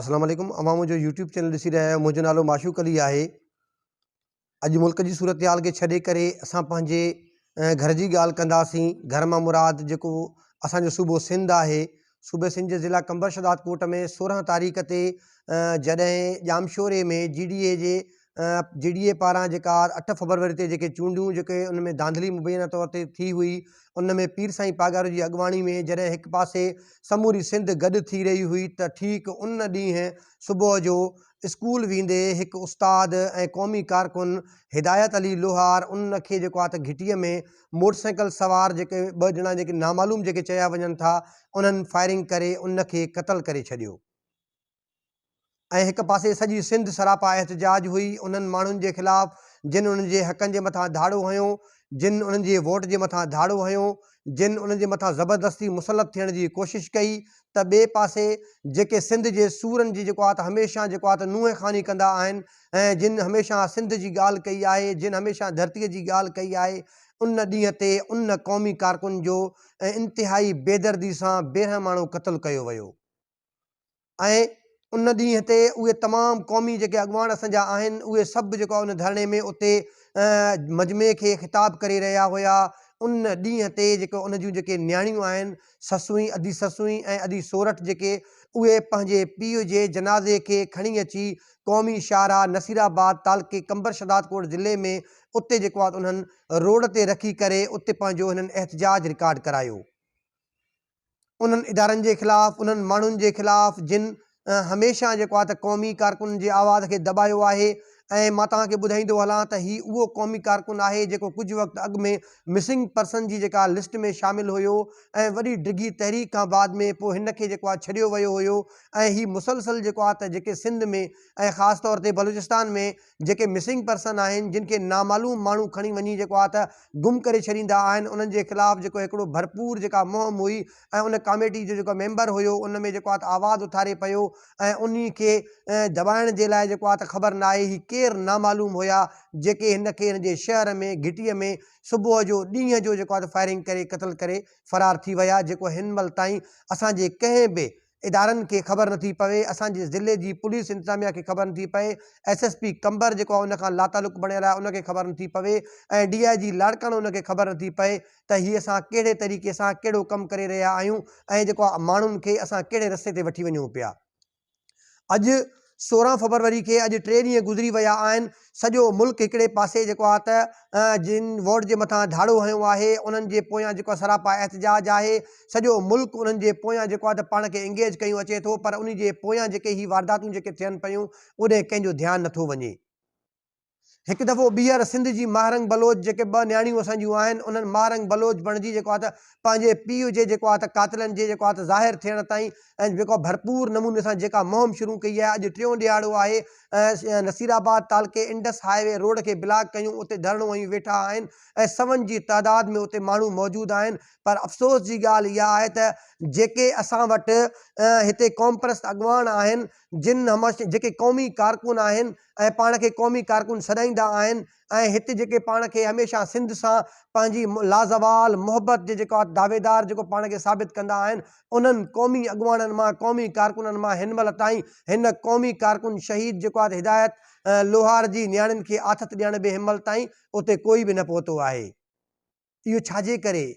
اسلام عليڪم اوهان منهنجو يوٽيوب چينل ڏسي رهيا آهيو منهنجو نالو معشوق علي آهي اڄ ملڪ جي صورتحال کي ڇڏي ڪري اسان پنهنجي گهر جي ڳالهه ڪنداسين گهر مان مراد جيڪو اسانجو صوبو سنڌ آهي صوبي سنڌ جي ضلع قمبر شهداد ڪوٽ ۾ 16 تاريخ تي جڏهن ڄامشوري ۾ جي ڊي اي جي جي ڊي اي پاران جيڪا اٺ فبروري تي جيڪي چونڊون جيڪي ان ۾ ڌانڌلي مبينا طور تي ٿي هئي ان ۾ پير سائين پاڳارو جي اڳواڻي ۾ جڏهن هڪ پاسي سموري سنڌ گڏ ٿي رهي هئي ته ٺيڪ ان ڏينهن صبح جو اسڪول ويندي هڪ استاد ۽ قومي ڪارڪن هدايت علي لوهار ان کي جيڪو آهي ته گهٽيء ۾ موٽر سائيڪل سوار جيڪي ٻه ڄڻا جيڪي نامعلوم جيڪي چيا وڃن ٿا انهن فائرنگ ڪري ان کي قتل ڪري ڇڏيو. ۽ هڪ پاسي سڄي سنڌ سراپا احتجاج هئي انهن ماڻهن جي خلاف جن انهن جي حقن جي مٿان ڌاڙو هنيو، جن انهن جي ووٽ جي مٿان ڌاڙو هنيو، جن انهن جي مٿان زبردستي مسلط ٿيڻ جي ڪوشش ڪئي ته ٻئي پاسي جيڪي سنڌ جي سورن جي جيڪو آ ته هميشه جيڪو آ ته نوح خواني ڪندا آهن ۽ جن هميشه سنڌ جي ڳالهه ڪئي آهي، جن هميشه ڌرتيء جي ڳالهه ڪئي آهي ان ڏينهن تي ان قومي ڪارڪن جو انتهائي بيدردي سان بيرحماڻو قتل ڪيو ويو. ۽ ان ڏينهن تي اهي تمام قومي جيڪي اڳواڻ اسان جا آهن اهي سڀ جيڪو آهي ان ڌرڻي ۾ اتي مجمعي کي خطاب ڪري رهيا هيا ان ڏينهن تي جيڪو ان جون جيڪي نياڻيون آهن سسئي ادي سسئي ۽ ادي سورٺ جيڪي اهي پنهنجي پيء جي جنازي کي کڻي اچي قومي شاهراهه نصير آباد تعلقي قمبر شهدادڪوٽ ضلعي ۾ اتي جيڪو آهي انهن روڊ تي رکي ڪري اتي پنهنجو هنن احتجاج رڪارڊ ڪرايو. انهن ادارن جي خلاف، انهن ماڻهن جي خلاف جن هميشه جيڪو آهي ته قومي ڪارڪنن جي آواز کي دٻايو آهي ۽ مان توهان کي ٻڌائيندو هلان ته هي اهو قومي ڪارڪن آهي جيڪو ڪجهه وقت اڳ ۾ مسنگ پرسن جي جيڪا لسٽ ۾ شامل هيو ۽ وڏي ڊگهي تحريڪ کان بعد ۾ پوء هن کي جيڪو آهي ڇڏيو ويو هيو ۽ هي مسلسل جيڪو آهي ته جيڪي سنڌ ۾ ۽ خاص طور تي بلوچستان ۾ جيڪي مسنگ پرسن آهن جن کي نامعلوم ماڻهو کڻي وڃي جيڪو آهي ته گم ڪري ڇڏيندا آهن انهن جي خلاف جيڪو هڪڙو ڀرپور جيڪا مهم هئي ۽ ان ڪاميٽي جو جيڪو ميمبر هيو ان ۾ جيڪو آهي ته آواز اٿاري پيو ۽ انهي کي دٻائڻ جي لاء جيڪو آهي ته خبر ناهي هي ڪير نامعلوم هيا جيڪي هن کي هن جي شهر ۾ گهٽي ۾ صبح جو ڏينهن جو جيڪو آهي ته فائرنگ ڪري قتل ڪري فرار ٿي ويا جيڪو هن مهل تائين اسان جي ڪنهن به ادارن کي خبر نٿي پوي، اسان جي ضلعي جي پوليس انتظاميا کي خبر نٿي پئي، ايس ايس پي قمبر جيڪو آهي ان کان لاتعلق بڻيل آهي ان کي خبر نٿي پوي ۽ ڊي I جي لاڙڪاڻو ان کي خبر نٿي پئي ته هي اسان ڪهڙي طريقي سان ڪهڙو ڪم ڪري رهيا آهيون ۽ جيڪو آهي ماڻهن کي اسان ڪهڙي رستي تي وٺي وڃون پيا. اڄ 16 فبروري کي اڄ ٽي ڏينهن گذري ويا آهن، سڄو ملڪ هڪڙي پاسي جيڪو آهي ته جن ووٽ جي مٿان ڌاڙو هنيو آهي انهن جي پويان جيڪو سراپا احتجاج آهي، سڄو ملڪ انهن جي پويان جيڪو آهي ته پاڻ کي انگيج ڪيون اچي ٿو پر انهي جي پويان جيڪي هي وارداتون جيڪي ٿين پيون اوڏهن ڪنهن جو ڌيان نٿو وڃي. هڪ دفعو ٻيهر سنڌ جي ماهرنگ بلوچ جيڪي ٻه نياڻيون اسان جون آهن انهن ماهرنگ بلوچ بڻجي جيڪو آهي ته پنهنجي پيء جي جيڪو آهي ته قاتلن جي جيڪو آهي ته ظاهر ٿيڻ تائين ۽ جيڪو ڀرپور نموني سان جيڪا مهم شروع ڪئي آهي اڄ ٽيون ڏهاڙو آهي نصير آباد تعلقي انڊس هاء وي روڊ کي بلاڪ ڪيون اتي ڌرڻو هنيون ويٺا آهن ۽ سون جي تعداد ۾ اتي ماڻهو موجود آهن پر افسوس جي ڳالهه اها آهي ته جيڪي اسان وٽ هتي قومپرست اڳواڻ آهن جن هميشه جيڪي قومي ڪارڪن آهن ۽ پاڻ کي قومي ڪارڪن سڏائيندا آهن ۽ هت جيڪي پاڻ کي هميشه سنڌ سان پنهنجي لازوال محبت جي جيڪو دعويدار جيڪو پاڻ کي ثابت ڪندا آهن انهن قومي اڳواڻن مان قومي ڪارڪنن مان هن مهل تائين هن قومي ڪارڪن شهيد جيڪو آهي هدايت لوهار جي نياڻين کي آٿت ڏيڻ به هن مهل تائين اتي ڪوئي به نه پهتو آهي. اهو ڇاجي ڪري؟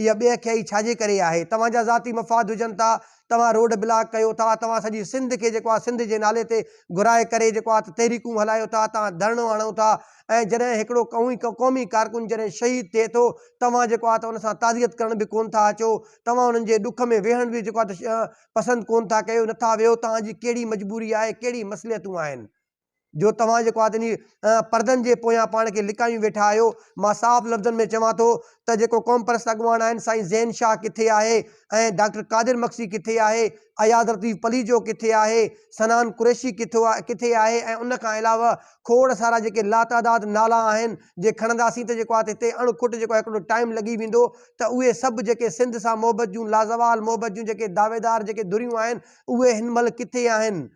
اها بي حقيائي ڇا جي ڪري آهي؟ توهان جا ذاتي مفاد هجن ٿا، توهان روڊ بلاڪ ڪيو ٿا، توهان سڄي سنڌ کي جيڪو آهي سنڌ جي نالي تي گهرائي ڪري جيڪو آهي ته تحريڪون هلايو ٿا، توهان ڌرڻو هڻو ٿا ۽ جڏهن هڪڙو قومي ڪارڪن جڏهن شهيد ٿئي ٿو توهان جيڪو آهي ته ان سان تعزيت ڪرڻ به ڪونه ٿا اچو، توهان انهن جي ڏک ۾ ويهڻ به جيڪو آهي ته پسند ڪونه ٿا ڪيو، نٿا ويهو، توهان جي ڪهڙي مجبوري آهي، ڪهڙي مصلحتون آهن؟ جو توهان جيڪو آهي انهي پردن جي پويان پاڻ کي لڪايون ويٺا آهيو. مان صاف لفظن ۾ چوان ٿو ته جيڪو قومپرست اڳواڻ آهن سائين زين شاهه ڪٿي آهي ۽ ڊاڪٽر قادر مگسي ڪٿي آهي، اياز لطيف پليجو ڪٿي آهي، صنعان قريشي ڪٿي آهي ۽ ان کان علاوه کوڙ سارا جيڪي لاتعداد نالا آهن جي کڻنداسين ته جيڪو آهي هتي اڻ کٽ جيڪو آهي هڪڙو ٽائيم لڳي ويندو ته اهي سڀ جيڪي سنڌ سان محبت جون لازوال محبت جون جيڪي دعويدار جيڪي ڌريون آهن اهي هن مهل ڪٿي آهن.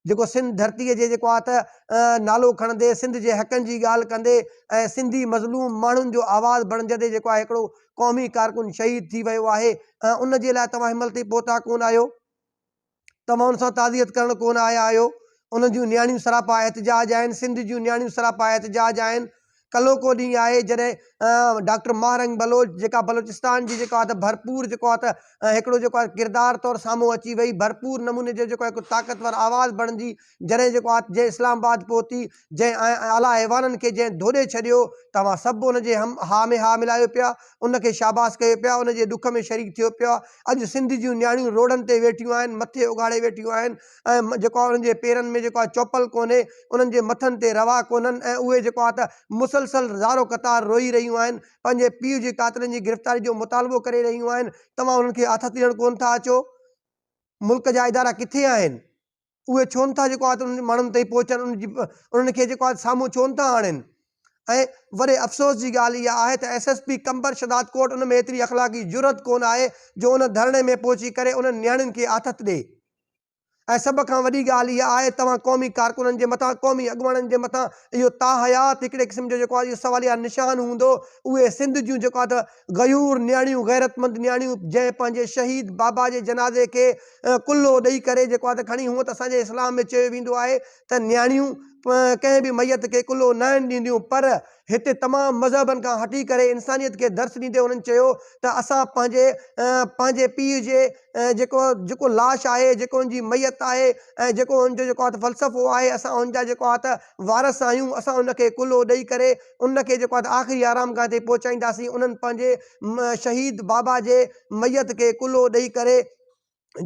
جيڪو سنڌ ڌرتيء جي جيڪو آ ته نالو کڻندي سنڌ جي حقن جي ڳالهه ڪندي ۽ سنڌي مظلوم ماڻهن جو آواز بڻجندي جيڪو آهي هڪڙو قومي ڪارڪن شهيد ٿي ويو آهي ۽ ان جي لاء توهان هن مهل تائين پهتا ڪونه آهيو. توهان ان سان تعزيت ڪرڻ ڪونه آيا آهيو. انهن جون نياڻيون سراپا احتجاج آهن، سنڌ جون نياڻيون سراپا احتجاج آهن. ڪلهوڪو ڏينهن آهي جڏهن ڊاڪٽر ماهه رنگ بلوچ جيڪا بلوچستان جي جيڪو آهي ته ڀرپور جيڪو آهي ته هڪڙو جيڪو آهي ڪردار طور سامهون اچي وئي ڀرپور نموني جو جيڪو هڪ طاقتور آواز بڻجي جڏهن جيڪو آهي جنهن اسلام آباد پهتي جنهن اعليٰ ايوانن کي جنهن ڌوڏي ڇڏيو توهان سڀ ان جي هم ها ۾ ها ملايو پيا ان کي شاباس ڪيو پيا ان جي ڏک ۾ شريڪ ٿيو پيا اڄ سنڌ جون نياڻيون روڊن تي ويٺيون آهن، مٿي اگهاڙي ويٺيون آهن ۽ جيڪو آهي انهن جي پيرن ۾ جيڪو آهي چوپل ڪونهي، انهن جي مٿن تي روا ڪونهن ۽ اهي جيڪو آهي ته مسلسل زارو قطار روئي رهيون آهن، پنهنجي پيء جي قاتلن جي گرفتاري جو مطالبو ڪري رهيون آهن، توهان انهن کي آٿت ڏيڻ ڪونه ٿا اچو؟ ملڪ جا ادارا ڪٿي آهن؟ اهي ڇو نٿا جيڪو آهي ته انهن ماڻهن تائين پهچن انهن جي انهن کي جيڪو آهي سامهون ڇو نٿا آڻين ۽ وڏي افسوس جي ڳالهه اها آهي ته S S P Qambar Shahdadkot ان ۾ ايتري اخلاقي جرئت ڪونه آهي جو ان ڌرڻي ۾ پهچي ڪري انهن نياڻين کي آٿت ڏي ۽ سڀ کان وڏي ڳالهه اها آهي توهان قومي ڪارڪنن جي مٿان قومي اڳواڻن جي مٿان اهو تاحيات هڪڙي قسم جو جيڪو آهي اهو سواليه نشان هوندو اهي سنڌ جون جيڪو آهي ته غيور نياڻيون غيرتمند نياڻيون جنهن پنهنجي شهيد بابا جي جنازي کي ڪلهو ڏئي ڪري جيڪو آهي ته کڻي هونء ته اسان جي اسلام ۾ چيو ويندو آهي ته نياڻيون ڪنهن به ميت کي ڪلهو ناهن ڏينديون پر هتي تمام مذهبن کان هٽي ڪري انسانيت کي درس ڏيندي انهن چيو ته اسان پنهنجي پنهنجي پيء جي جيڪو جيڪو لاش آهي جيڪو ان جي ميت آهي ۽ جيڪو ان جو جيڪو آهي ته فلسفو آهي اسان ان جا جيڪو آهي ته وارث آهيون اسان ان کي ڪلهو ڏئي ڪري ان کي جيڪو آهي ته آخري آرام گاهه تي پهچائينداسين انهن پنهنجي شهيد بابا جي ميت کي ڪلهو ڏئي ڪري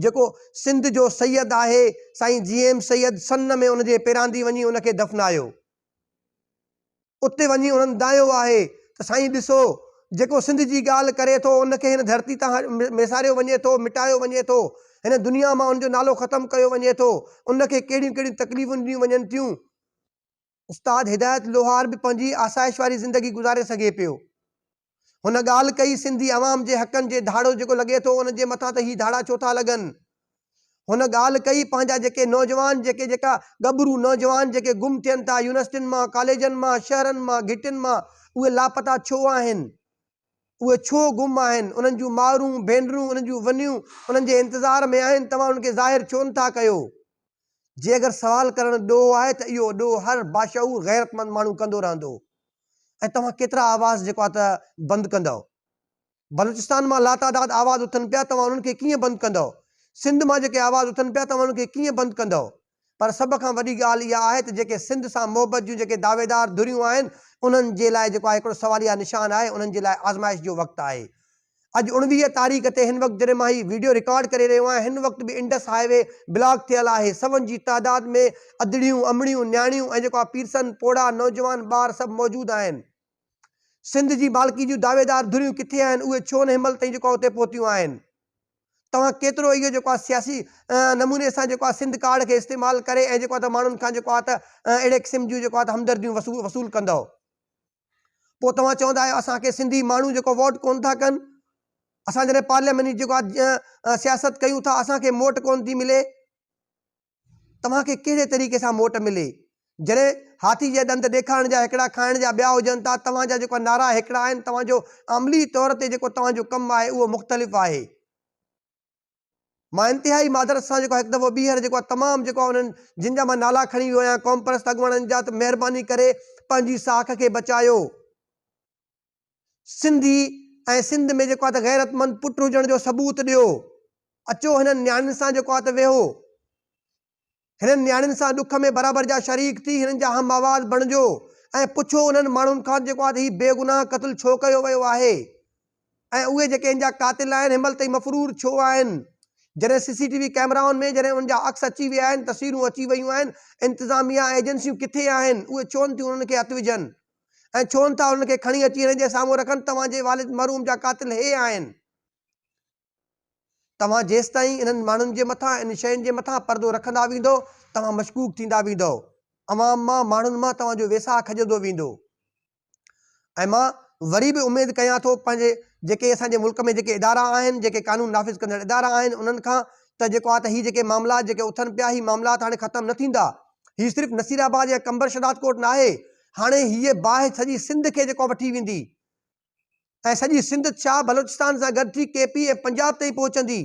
جيڪو سنڌ جو سيد آهي سائين جي ايم سيد سن ۾ ان جي پيراندي وڃي ان کي دفنايو. اتي وڃي انهن دانهيو آهي ته سائين ڏسو جيڪو سنڌ جي ڳالهه ڪري ٿو ان کي هن ڌرتي تان ميساريو وڃي ٿو مٽايو وڃي ٿو هن دنيا مان ان جو نالو ختم ڪيو وڃي ٿو ان کي ڪهڙيون ڪهڙيون تڪليفون ڏنيون وڃن ٿيون. استاد هدايت لوهار به پنهنجي آسائش واري زندگي گذاري سگهي پيو. هن ڳالهه ڪئي سنڌي عوام جي حقن جي ڌاڙو جيڪو لڳي ٿو ان جي مٿان ته هي ڌاڙا ڇو ٿا لڳن. هن ڳالهه ڪئي پنهنجا جيڪي نوجوان جيڪي جيڪا ڳڀرو نوجوان جيڪي گم ٿين ٿا يونيورسٽين مان ڪاليجن مان شهرن مان گهٽين مان اهي لاپتا ڇو آهن. اهي ڇو گم آهن انهن جون مائرون ڀينرون انهن جون ونيون انهن جي انتظار ۾ آهن توهان انهن کي ظاهر ڇو نٿا ڪيو. جي اگر سوال ڪرڻ ڏوهه آهي ته اهو ڏوهه هر باشعور غيرتمند ماڻهو ڪندو رهندو ۽ توهان ڪيترا آواز جيڪو آهي ته بند ڪندؤ. بلوچستان مان لاتعداد آواز اٿن پيا توهان انهن کي ڪيئن بند ڪندؤ. سنڌ مان جيڪي آواز اٿن پيا توهان انهن کي ڪيئن بند ڪندؤ. پر سڀ کان وڏي ڳالهه اها آهي ته جيڪي سنڌ سان محبت جون جيڪي دعويدار ڌريون آهن انهن جي لاء جيڪو آهي هڪڙو سواليه نشان آهي انهن جي لاء آزمائش جو وقت آهي. اڄ 19 تاريخ تي هن وقت جڏهن مان هي ويڊيو رڪارڊ ڪري رهيو آهيان هن وقت به انڊس هاء وي بلاڪ ٿيل آهي سون جي تعداد ۾ ادڙيون امڙيون نياڻيون ۽ جيڪو آهي پيرسن پوڙها نوجوان ٻار سڀ موجود آهن سنڌ جي مالڪي جون دعويدار ڌريون ڪٿي آهن اهي ڇو نه هن مهل تائين جيڪو آهي اتي پهتيون آهن توهان ڪيترو اهو جيڪو آهي سياسي نموني سان جيڪو آهي سنڌ ڪارڊ کي استعمال ڪري ۽ جيڪو آهي ته ماڻهن کان جيڪو آهي ته اهڙي قسم جون جيڪو آهي ته همدرديون وصول ڪندؤ پوء توهان چوندا آهيو اسان کي سنڌي ماڻهو جيڪو ووٽ ڪون ٿا ڪن اسان جڏهن پارليامينٽ جيڪو آهي سياست ڪيون ٿا اسان کي موٽ ڪون ٿي ملي توهان کي ڪهڙي طريقي سان موٽ ملي جڏهن هاٿي جا ڏند ڏيکارڻ جا هڪڙا کائڻ جا ٻيا هجن ٿا توهان جا جيڪو نعرا هڪڙا آهن توهان جو عملي طور تي جيڪو توهان جو ڪم آهي اهو مختلف آهي مان انتهائي معذرت سان جيڪو هڪ دفعو ٻيهر جيڪو آهي تمام جيڪو آهي انهن جن جا مان نالا کڻي ويو آهيان قومپرست اڳواڻن جا ته مهرباني ڪري پنهنجي ساک کي بچايو. سنڌي ۽ سنڌ ۾ جيڪو آهي ته غيرتمند پٽ هجڻ جو ثبوت ڏيو. اچو هنن نياڻين سان جيڪو آهي ته ويهو. هنن نياڻين سان ڏک ۾ برابر جا شريڪ ٿي هنن جا هم آواز بڻجو ۽ پڇو انهن ماڻهن کان جيڪو آهي ته هي بيگناهه قتل ڇو ڪيو ويو آهي ۽ اهي جيڪي هن جا قاتل آهن هن مهل تائين مفرور ڇو آهن جڏهن سي سي ٽي وي ڪئميرائن ۾ جڏهن انهن جا عڪس اچي ويا آهن تصويرون اچي ويون آهن انتظاميا ۽ ايجنسيون ڪٿي آهن اهي ڇو نٿيون انهن کي هٿ وجهن ۽ ڇو نٿا انهن کي کڻي اچي هنن جي سامهون رکن توهان جي والد مرحوم جا قاتل هي آهن. توهان جيستائين انهن ماڻهن جي مٿان، انهن شين جي مٿان پردو رکندا ويندؤ، توهان مشڪوڪ ٿيندا ويندؤ. عوام مان، ماڻهن مان توهان جو ويساهه کڄندو ويندو. ۽ مان وري به اميد ڪيان ٿو پنهنجي جيڪي اسان جي ملڪ ۾ جيڪي ادارا آهن، جيڪي قانون نافذ ڪندڙ ادارا آهن، انهن کان ته جيڪو آهي ته هي جيڪي معاملات جيڪي اٿن پيا، هي معاملات هاڻي ختم نه ٿيندا. هي صرف نصير آباد يا قمبر شهدادڪوٽ ناهي، هاڻي هيء باهه سڄي سنڌ کي جيڪو آهي وٺي ويندي. ۽ سڄي سنڌ ڇا بلوچستان سان گڏ ٿي ڪي پي ۽ پنجاب تائين پهچندي.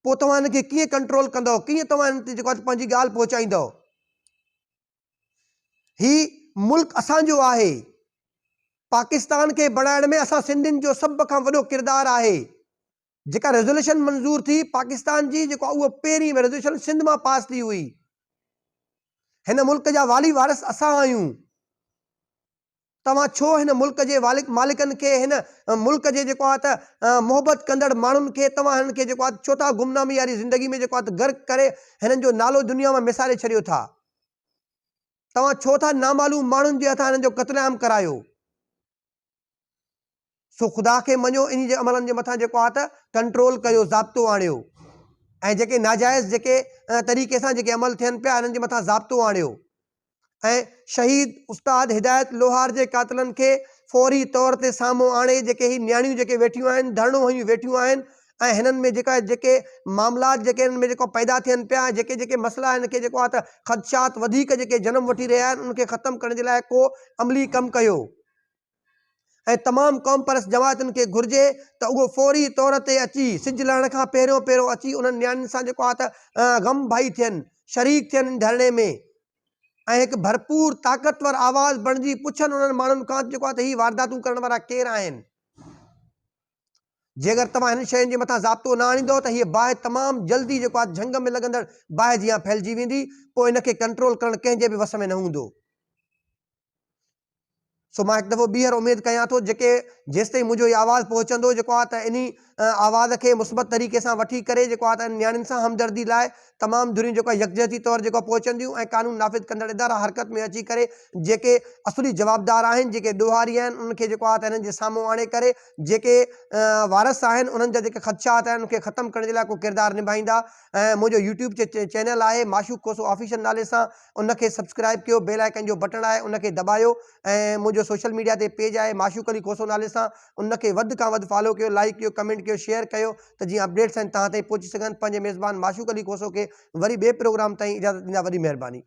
پوء توهان هن کي ڪيئن ڪنٽرول ڪندؤ، ڪيئن توهان هن تي جيڪو آهي پنهنجي ڳالهه پهچائيندؤ؟ هي ملڪ اسان جو آهي. پاڪستان کي بڻائڻ ۾ اسان سنڌين جو سڀ کان وڏو ڪردار آهي. جيڪا ريزوليشن منظور ٿي پاڪستان جي جيڪو اهو پهرين ريزوليشن سنڌ مان پاس ٿي هئي. هن ملڪ جا والي وارث اسان آهيون. توهان ڇو هن ملڪ جي مالڪن کي هن ملڪ جي جيڪو آهي ته محبت ڪندڙ ماڻهن کي توهان هنن کي جيڪو آهي ڇو ٿا گمنامي واري زندگي ۾ جيڪو آهي ته غرق ڪري هنن جو نالو دنيا مان ميساري ڇڏيو ٿا. توهان ڇو ٿا نامعلوم ماڻهن جي هٿان هنن جو قتل عام ڪرايو. سو خدا کي مڃو انهي جي عملن جي مٿان جيڪو آهي ته ڪنٽرول ڪيو ضابطو آڻيو ۽ جيڪي ناجائز جيڪي طريقي سان جيڪي عمل ٿين پيا انهن جي مٿان ضابطو آڻيو ۽ شهيد استاد هدايت لوهار جي قاتلن کي فوري طور تي سامهون آڻي جيڪي هي نياڻيون جيڪي ويٺيون آهن ڌرڻو هنيون ويٺيون آهن ۽ هنن ۾ جيڪا جيڪي معاملات جيڪي هنن ۾ جيڪو پيدا ٿين پيا جيڪي جيڪي مسئلا هن کي جيڪو آهي ته خدشات وڌيڪ جيڪي جنم وٺي رهيا آهن ان کي ختم ڪرڻ جي لاء ڪو عملي ڪم ڪيو. ۽ تمام قومپرست جماعتن کي گهرجي ته اهو فوري طور تي اچي سج لهڻ کان پهريون پهريون اچي انهن نياڻين سان جيڪو آهي ته غم ڀائي ٿين، شريڪ ٿين ان ڌرڻي ۾ ۽ هڪ ڀرپور طاقتور آواز بڻجي پڇن انهن ماڻهن کان جيڪو آهي ته هي وارداتون ڪرڻ وارا ڪير آهن؟ جي اگر توهان هنن شين جي مٿان ضابطو نه آڻيندؤ ته هيء باهه تمام جلدي جيڪو آهي جهنگ ۾ لڳندڙ باهه جيان ڦهلجي ويندي پوء ان کي ڪنٽرول ڪرڻ ڪنهن جي به وس ۾ نه هوندو. سو مان هڪ دفعو ٻيهر اميد ڪيان ٿو جيڪي جيستائين منهنجو هي آواز پهچندو جيڪو آهي ته انهي آواز کي مثبت طريقي سان وٺي ڪري جيڪو آهي ته نياڻين سان همدردي لاء تمام ڌريون جيڪو آهي يڪجهتي طور جيڪو پهچنديون ۽ قانون نافذ ڪندڙ ادارا حرڪت ۾ اچي ڪري جيڪي اصلي جوابدار آهن جيڪي ڏوهاري آهن انهن کي جيڪو آهي ته انهن جي سامهون آڻي ڪري جيڪي وارث آهن انهن جا جيڪي خدشات آهن انهن کي ختم ڪرڻ جي لاء ڪو ڪردار نڀائيندا ۽ منهنجو يوٽيوب چينل آهي معشوق کوسو آفيشل نالي سان ان کي سبسڪرائب ڪيو بيل آئيڪن جو بٽڻ آهي ان کي دٻايو ۽ منهنجو سوشل ميڊيا تي پيج آهي معشوق علي کوسو نالي سان ان کي وڌ کان وڌ فالو ڪيو لائيڪ ڪيو ڪمينٽ ڪيو شيئر ڪيو ته جيئن اپڊيٽس آهن توهان تائين پهچي سگهن پنهنجي ميزبان معشوق علي کوسو کي وري ٻئي پروگرام تائين اجازت ڏيندا وڏي مهرباني.